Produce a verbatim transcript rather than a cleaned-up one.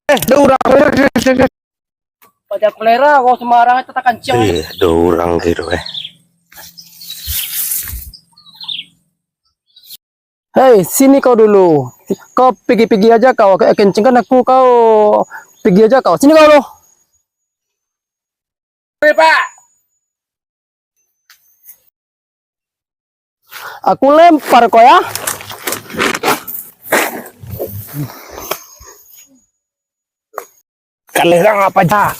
Eh, ada urang. Pada kolera, kau sembarang itu tak kancing. Iya, ada urang gitu, eh. Hei, sini kau dulu. Kau pigi-pigi aja kau, kencingkan aku kau. Pigi aja kau. Sini kau dulu. Pak. Aku lempar kau ya. Kalerang apa ja?